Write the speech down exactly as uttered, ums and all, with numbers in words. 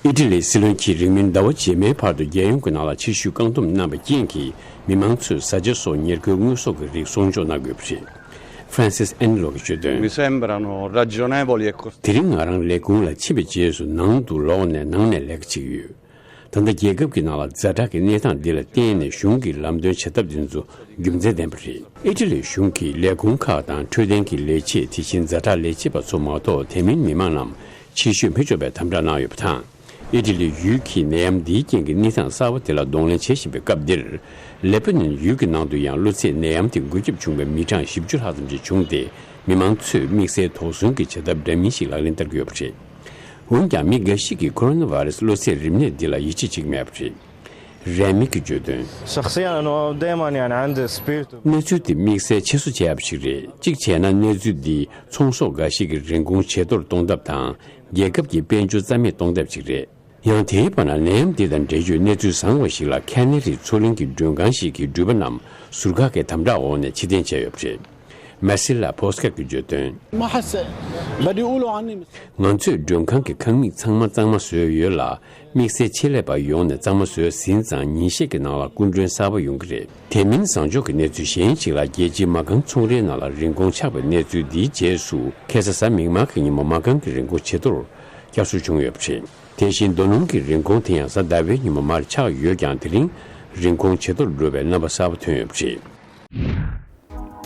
ཨི་ཊ་ལིའི་སྲིད་བློན་གྱིས་རིང་མིན་ཟླ་བ་རྗེས་མའི་བར་དུ་རྒྱལ་ཡོངས་ཀྱི་ནང་ལ་ཕྱིར་བཤོལ་བཀག་སྡོམ་གནང་བའི་རྐྱེན་གྱིས། མི་མང་ཚོས་བཟའ་བཅའ་སོགས་ཉེར་མཁོའི་དངོས་ཟོག་གི་རིགས་གསོག་འཇོག་གནང་དགོས་པ་རེད། ཧྥ་རན་སིས་ཨན་ལོག་གིས་བརྗོད་དོན། Mi sembrano ragionevoli e costruttive. དེ་རིང་ང་རང་ལས་ཁུངས་ལ་ཕྱིན་པའི་རྗེས་སུ་ནང་དུ་ལོག་ནས་ནང་ནས་ལས་ཀ་བྱེད་ཀྱི་ཡོད། ད་ལྟ་རྒྱལ་ཁབ་ཀྱི་ནང་ལ་ཛ་དྲག་གི་གནས་སྟངས་འདི་ལ་བརྟེན་ནས་གཞུང་གིས་ལམ་སྟོན་བྱ་ཐབས་འདི་ཚོ་རྒྱུ་མཚན་ལྡན་པ་རེད། ཨི་ཊ་ལིའི་གཞུང་གིས་ལས་ཁུངས་ཁག་དང་འཕྲོད་བསྟེན་གྱི་ལས་བྱེད། དེ་བཞིན་ཛ་དྲག་ལས་བྱེད་པ་ཚོ་མ་གཏོགས་དེ་མིན་མི་མང་རྣམས་ཕྱིར་བཤོལ་མི་ཆོག་པའི་དམ་དྲག་གནང་ཡོད་པ་དང་། ཨི་ཊ་ལི་ཡུལ་གྱིས་ནད་ཡམས་འདིའི་རྐྱེན་གྱིས་གནས་སྟངས་གསར་པ་དེ་ལ་གདོང་ལེན་བྱེད་བཞིན་པའི་སྐབས་འདིར། ལེ་པ་ནན་ཡུལ་གྱི་ནང་དུ་ཡང་གློ་ཚད་ནད་ཡམས་དེ་འགོས་ཁྱབ་བྱུང་བའི་མི་གྲངས་བཞི་བཅུ་ལྷག་ཙམ་ཞིག་བྱུང་སྟེ། མི་མང་ཚོས་དམིགས་བསལ་དོགས་ཟོན་གྱི་བྱ་ཐབས་འདྲ་མིན་ཞིག་ལག་ལེན་བསྟར་གྱི་ཡོད་པ་རེད། འོན་ཀྱང་མི་འགའ་ཞིག་གིས་ཁོ་རོ་ན་བྷ་རེ་སི་གློ་ཚད་རིམས་ནད་འདི་ལ་ཡིད་ཆེས་བྱེད་ཀྱི་མེད་པ་རེད། རན་མི་གིས་བརྗོད་དོན། شخصيًا انه دائمًا يعني عندي سبيرتو. གནས་ཚུལ་འདི་དམིགས་བསལ་ཕྱིར་བཟོ་བྱས་པ་ཞིག་རེད། གཅིག་བྱས་ན་གནས་ཚུལ་འདིས་ཚོང་ཟོག་འགའ་ཞིག་གི་རིན་གོང་ཇེ་མཐོར་གཏོང་ཐབས་དང་། རྒྱལ་ཁབ་ཀྱི་དཔལ་འབྱོར་རྩ་མེད་གཏོང་ཐབས་ཤིག་རེད། ཡང་དེའི་བར་ན་ནད་ཡམས་འདི་དང་འབྲེལ་ཡོད་གནས་ཚུལ་བཟང་བ་ཞིག་ལ་ཁེ་ནེ་རི་མཚོ་གླིང་གི་མགྲོན་ཁང་ཞིག་གི་འགྲུལ་པ་རྣམས་ཟུར་བཀག་གི་དམ་དྲག་འོག་ནས་ཕྱིར་འཐེན་བྱས་ཡོད་པ་རེད། མེ་སི་ལ་ཕོ་སི་ཀར་གྱིས་བརྗོད་དོན། ما حس بدي يقولوا عني. ང་ཚོས་མགྲོན་ཁང་གི་ཁང་མིག་ཚང་མ་གཙང་མ་བཟོས་ཡོད་ལ། དམིགས་བསལ་ཆེད་ལས་པ་ཡོང་ནས་གཙང་མ་བཟོས་ཟིན་ཙང་ཉིན་ཤས་ཀྱི་ནང་ལ་སྐུ་མགྲོན་གསར་པ་ཡོང་གི་རེད། དེ་མིན་བཟང་ཕྱོགས་ཀྱི་གནས་ཚུལ་གཞན་ཞིག་ལ། རྒྱལ་སྤྱིའི་མ་རྐང་ཚོང་རའི་ནང་ལ་རིན་གོང་ཆག་པའི་གནས་ཚུལ་འདིའི་རྗེས་སུ། ཁ་སང་གཟའ་མིག་དམར་གྱི་ཉིན་མོ་མ་རྐང་གི་རིན་གོང་ཇེ་མཐོར་བསྐྱར་གསོ་བྱུང་ཡོད་པ་རེད། དེ་བཞིན་རྡོ་སྣུམ་གྱི་རིན་གོང་དེ་ཡང་གཟའ་ཟླ་བའི་ཉིན་མོ་མར་ཆག་ཡོད་ཀྱང་། དེ་རིང་རིན་གོང་ཇེ་མཐོར་འགྲོ་བའི་རྣམ་པ་གསར་པ་ཐོན་ཡོད་པ་རེད།